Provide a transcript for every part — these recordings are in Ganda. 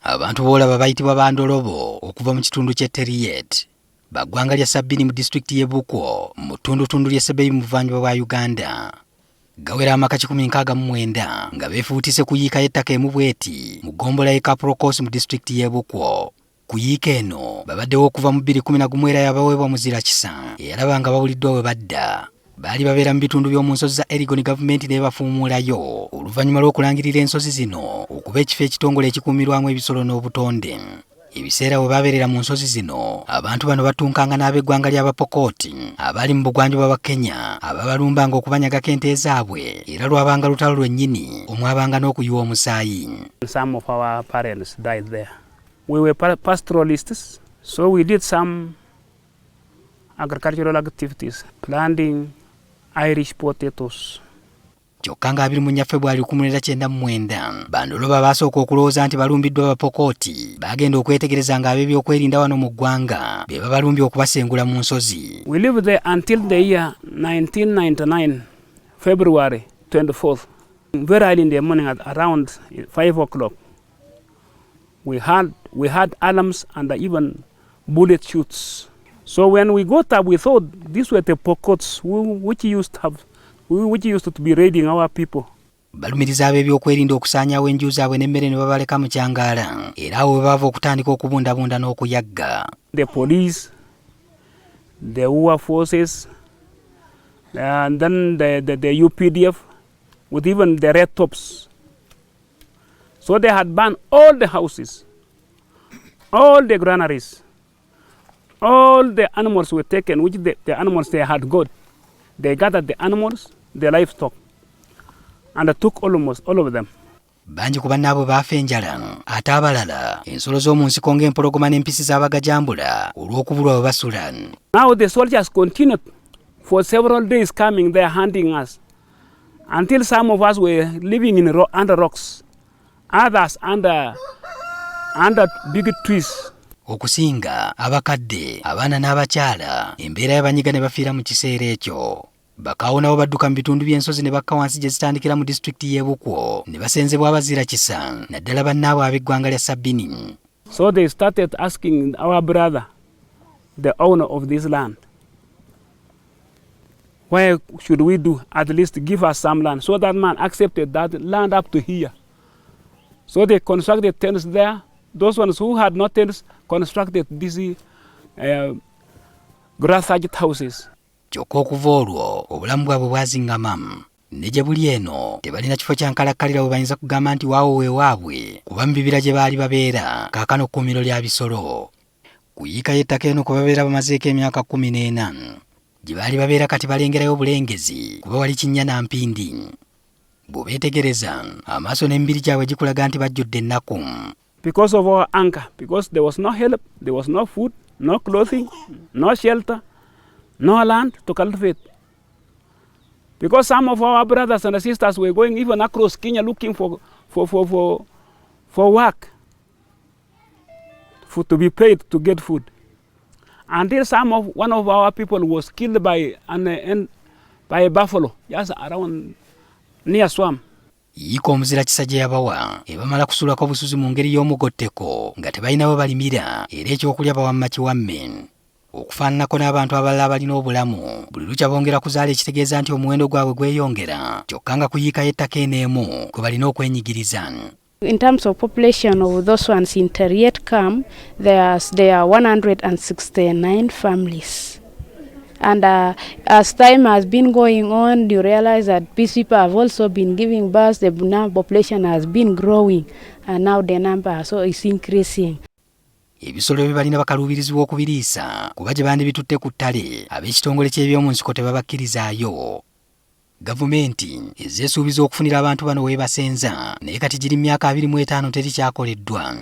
Abantu b'olaba bayitibwa Bandolobo okuva mu kitundu ky'e Teryet, ba ggwanga lya Sabini mu disitulikiti y'e Bukwo mu ttundutundu ly'e Sebei mu buvanjuba bwa Uganda. Gawera amaka 169 nga beefuutise ku yiika y'ettaka emu bw'eti mu ggombolola y'e Kaprokos mu disitulikiti y'e Bukwo. Ku yiika eno babaddewo okuva mu 2011 era yabaweebwa muzira kisa eyalaba nga bawuliddwa we badda. Baali babeera mu bitundu by'omu nsozi za Elgon gavumenti n'ebafuumuulayo oluvannyuma lw'okulangirira ensozi zino okuba ekifo ekitongole ekikuumirwamu ebisolo n'obutonde. Ebiseera we baabeerera mu nsozi zino, abantu bano battunkanga n'ab'eggwanga ly'Abapokooti abaali mu bugwanjuba bwa Kenya ababalumbanga okubanyagako ente zaabwe era lwabanga lutalo lwennyini omwabanga n'okuyiwa omusaayi. Some of our parents died there. We were pastoralists, so we did some agricultural activities, planting Irish potatoes. Kyokka nga 24 Febwali 1999, Bandoloba baasooka okulowooza nti balumbiddwa Bapokooti, baagenda okwetegereza ng'ab'ebyokwerinda wano mu ggwanga be babalumbye okubasengula mu nsozi. We lived there until the year 1999, February 24th. Very early in the morning at around 5 o'clock, we had alarms and even bullet shoots. So when we got up, we thought these were the Pokots which used to be raiding our people. Balumiriza ab'ebyokwerinda okusaanyaawo enju zaabwe n'emmere ne babaleka mu kyangaala era awo we baava okutandika okubundabunda n'okuyagga. The police, the UWA forces, and then the UPDF, with even the red tops. So they had burned all the houses, all the granaries, all the animals were taken, which the animals they had got. They gathered the animals, the livestock, and took almost all of them. Bangi ku bannaabwe baafa enjala ate abalala ensolo z'omu nsiko ng'empologoma n'empisi z'abagajambula olw'okubulwa we basula. Now the soldiers continued for several days coming there hunting us until some of us were living under rocks, others under big trees. Okusinga abakadde, abaana n'abakyala embeera yabanyiga ne bafiira mu kiseera ekyo. Bakaawonawo badduka mu bitundu by'ensozi ne bakka wansi gye zitandikira mu disitulikiti y'e Bukwo ne basenzebwa abazira kisa naddala bannaabwe ab'eggwanga lya Sabini. So they started asking our brother, the owner of this land, why should we do? At least give us some land. So that man accepted that land up to here. So they constructed tents there. Those ones who had no tents constructed these grass thatched houses. Kyokka okuva olwo obulamu bwabwe bwaziŋŋama ne gye buli eno tebalina kifo kya nkalakkalira we bayinza kugamba nti waawo weewaabwe kuba mu bibira gye baali babeera kaakano kkuumiro lya bisolo. Ku yiika y'ettaka eno kwe babeera bamazeeko emyaka 14 gye baali babeera kati balengerayo obulengezi kuba wali kinnya na mpindi. Bw'obeetegereza amaaso n'emibiri gyabwe gikulaga nti bajjudde ennaku. Because of our anger, because there was no help, there was no food, no clothing, no shelter, no land to cultivate. Because some of our brothers and sisters were going even across Kenya looking for work, for to be paid to get food. Until some of one of our people was killed by a buffalo just around near swamp. Yiika omuzira kisa gye yabawa ebamala kusulako busuzi mu ngeri y'omugotteko nga tebalina we balimira era ekyokulya bawamma kiwamme. Okufaananako n'abantu abalala abalina obulamu buli lukya bongera kuzaala ekitegeeza nti omuwendo gwabwe gweyongera kyokka nga ku yiika y'ettaka eno emu kwe balina okwenyigiriza. In terms of population of those ones in Teryet camp, there are 169 families. And as time has been going on, you realize that these people have also been giving birth, the now population has been growing, and now the number so is increasing. Ebisolo bye balina bakaluubirizibwa okubiriisa kuba gye bandibitutte ku ttale ab'ekitongole ky'ebyomu nsiko tebabakkirizaayo. Gavumenti ezeesuubiza okufunira abantu bano weebasenza naye kati giri myaka 25 teri kyakoleddwa.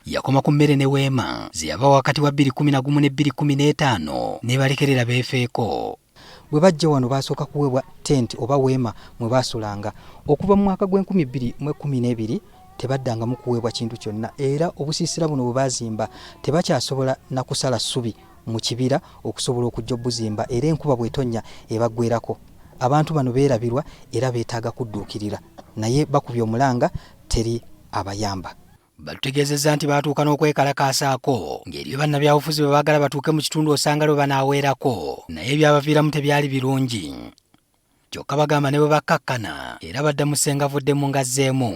Yakoma ku mmere ne weema ze yabawa wakati wa 2011 ne 2015 n'ebalekerera beefeeko. Bwe bajja wano basooka kuweebwa tent oba weema mwe baasulanga. Okuva mu mwaka gw'e2012 tebaddangamu kuweebwa kintu kyonna era obusiisira buno bwe baazimba tebakyasobola na kusala ssubi mu kibira okusobola okujja obuzimba era enkuba bw'etonnya ebaggwerako. Abantu bano beerabirwa era beetaaga kudduukirira naye bakubye omulanga teri abayamba. Batutegeezezza nti baatuuka n'okwekalakaasaako ng'eriyo bannabyabufuzi bwe baagala batuuke mu kitundu osanga lwe banaaweerako, naye ebyabaviiramu tebyali birungi. Kyokka bagamba ne bwe bakkakkana era badda mu ssengavuddemu ng'azzeemu.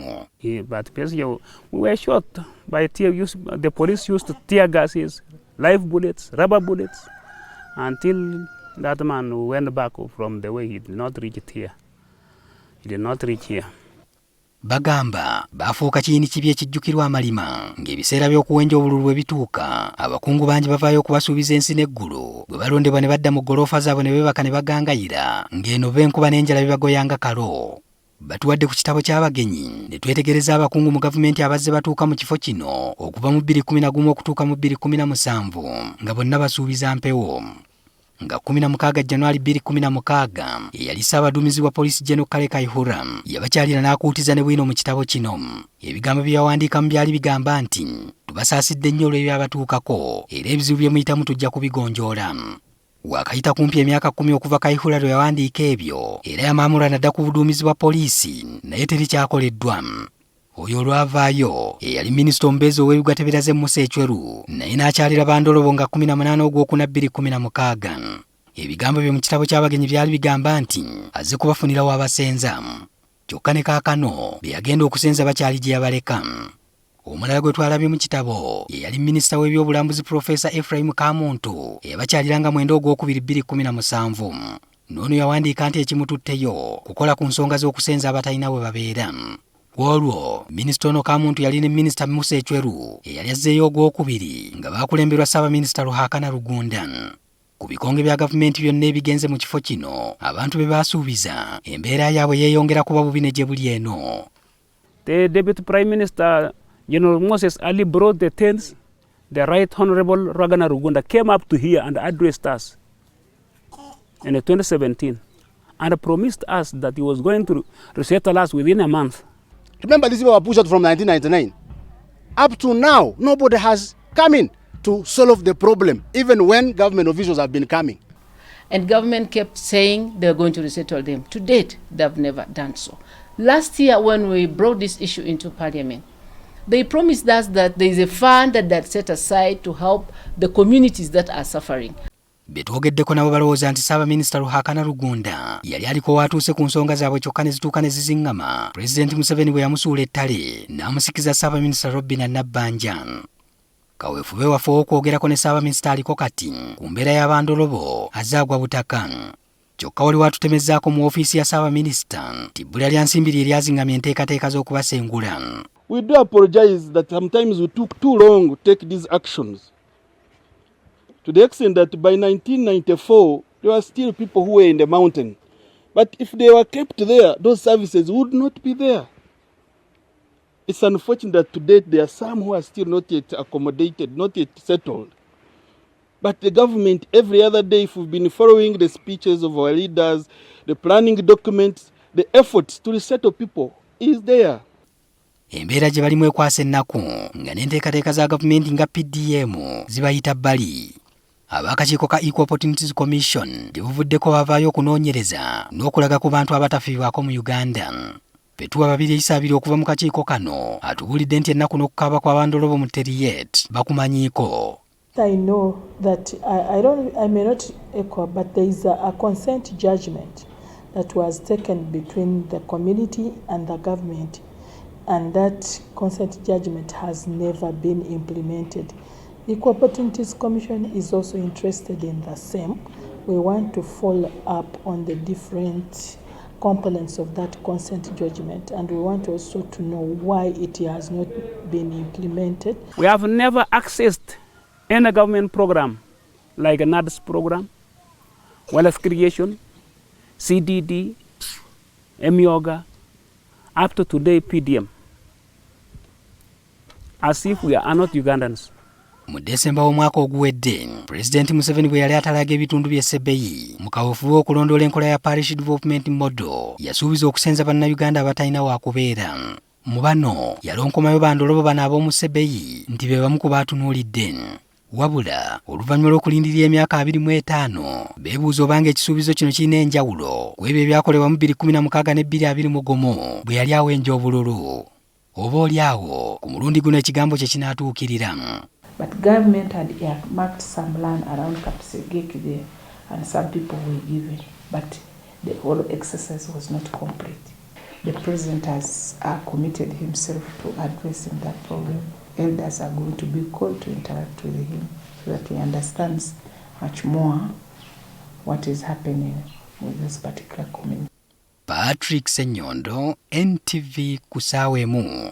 But basically, we were shot by tear, the police used tear gases, live bullets, rubber bullets, until that man went back from the way. He did not reach here. He did not reach here. Bagamba baafuuka kiyini kibi ekijjukirwa amalima ng'ebiseera by'okuwenja obululu bwe bituuka, abakungu bangi bavaayo okubasuubiza ensi n'eggulu, bwe balondebwa ne badda mu ggoloofa zaabwe ne beebaka ne bagangayira ng'eno b'enkuba n'enjala bibagoyanga kalo. Batuwadde ku kitabo ky'abagenyi ne twetegereza abakungu mu gavumenti abazze batuuka mu kifo kino okuva mu 2011 okutuuka mu 2017 nga bonna basuubiza mpewo. Nga 16 Januari 2016, eyali ssaabaduumizi wa poliisi General Kale Kayihura yabakyalira n'akuutiza ne bwino mu kitabo kino. Ebigambo bye yawandiikamu byali bigamba nti tubasaasidde nnyo olw'ebyabatuukako era ebizibu bye muyitamu tujja kubigonjoola. Waakayita kumpi emyaka 10 okuva Kayihura lwe yawandiika ebyo, era yamaamulwa nadda ku buduumizi bwa poliisi, naye teri kyakoleddwa. Oyo olwavaayo eyali minisita omubeezi ow'ebigwa Tebiraze Musa Ecweru naye n'akyalira Bandolobo nga 18 ogwokuna 2016. Ebigambo bye mu kitabo ky'abagenyi byali bigamba nti azze kubafunirawo abasenza, kyokka ne kaakano be yagenda okusenza bakyali gye yabaleka. Omulala gwe twalabye mu kitabo ye yali minisita w'ebyobulambuzi Profesa Ephraim Kamuntu eyabakyalira nga 9 ogwokubiri 2017. N'ono yawandiika nti ekimututteyo kukola ku nsonga z'okusenza abatalina we babeera. Ku olwo minisita ono Kamuntu yali ne minisita Musa Ecweru eyali azzeeyo ogwokubiri nga baakulemberwa ssaabaminisita Ruhakana Rugunda. Ku bikonge bya gavumenti byonna ebigenze mu kifo kino, abantu be baasuubiza embeera yaabwe yeeyongera kuba bubi ne gye buli eno. The Deputy Prime Minister, General Moses Ali, brought the tents. The Right Honorable Ruhakana Rugunda came up to here and addressed us in 2017 and promised us that he was going to resettle us within a month. Remember, these people were pushed out from 1999. Up to now, nobody has come in to solve the problem, even when government officials have been coming. And government kept saying they were going to resettle them. To date, they have never done so. Last year, when we brought this issue into parliament, they promised us that there is a fund that they set aside to help the communities that are suffering. Be twogeddeko nabo balowooza nti ssaabaminisita Ruhakana Rugunda yali aliko waatuuse ku nsonga zaabwe, kyokka ne zituuka ne ziziŋŋama Pulezidenti Museveni bwe yamusuula ettale n'amusikiza ssaabaminisita Robinah Nabbanja. Kaweefube waffe ow'okwogerako ne ssaabaminisita aliko kati ku mbeera y'abandolobo azaagwa butaka, kyokka waliwo atutemezzaako mu ofiisi ya ssaabaminisita nti bbula lya nsimbi lye lyaziŋŋamya enteekateeka z'okubasengula. We do apologize that sometimes we took too long to take these actions. To the extent that by 1994, there were still people who were in the mountain. But if they were kept there, those services would not be there. It's unfortunate that to date there are some who are still not yet accommodated, not yet settled. But the government, every other day, if we've been following the speeches of our leaders, the planning documents, the efforts to resettle people is there. Embeera gye balimu ekwasa ennaku nga n'enteekateeka za gavumenti nga PDM zibayita bbali. Ab'akakiiko ka Equal Opportunities Commission gye buvuddeko bavaayo okunoonyereza n'okulaga ku bantu abatafiibwako mu Uganda. Fetuwa Babiri Ekisaabiri okuva mu kakiiko kano atubuulidde nti ennaku n'okukaaba kw'abandolobo mu Teriet bakumanyiiko. I know that I don't, I may not echo, but there is a consent judgment that was taken between the community and the government, and that consent judgment has never been implemented. Equal Opportunities Commission is also interested in the same. We want to follow up on the different components of that consent judgment, and we want also to know why it has not been implemented. We have never accessed any government program like a NAADS program, wealth creation, CDD, Emyooga, up to today PDM, as if we are not Ugandans. Mu Desemba w'omwaka oguwedde, Pulezidenti Museveni bwe yali atalaga ebitundu by'e Sebei mu kaweefube okulondoola enkola ya Parish Development Model, yasuubiza okusenza Bannayuganda abatalina waakubeera. Mu bano yalonkomayo bandolobo bano ab'omu Sebei nti be bamu ku baatunuulidde. Wabula oluvannyuma lw'okulindirira emyaka 25, beebuuza obanga ekisuubizo kino kirina enjawulo ku ebyo ebyakolebwa mu 2016 ne 2021 bwe yali awenja obululu. Oba oli awo ku mulundi guno ekigambo kye kinaatuukirira. But government had earmarked some land around Kapsegek there and some people were given, but the whole exercise was not complete. The president has committed himself to addressing that problem. Elders are going to be called to interact with him so that he understands much more what is happening with this particular community. Patrick Ssenyondo, NTV ku ssaawa emu.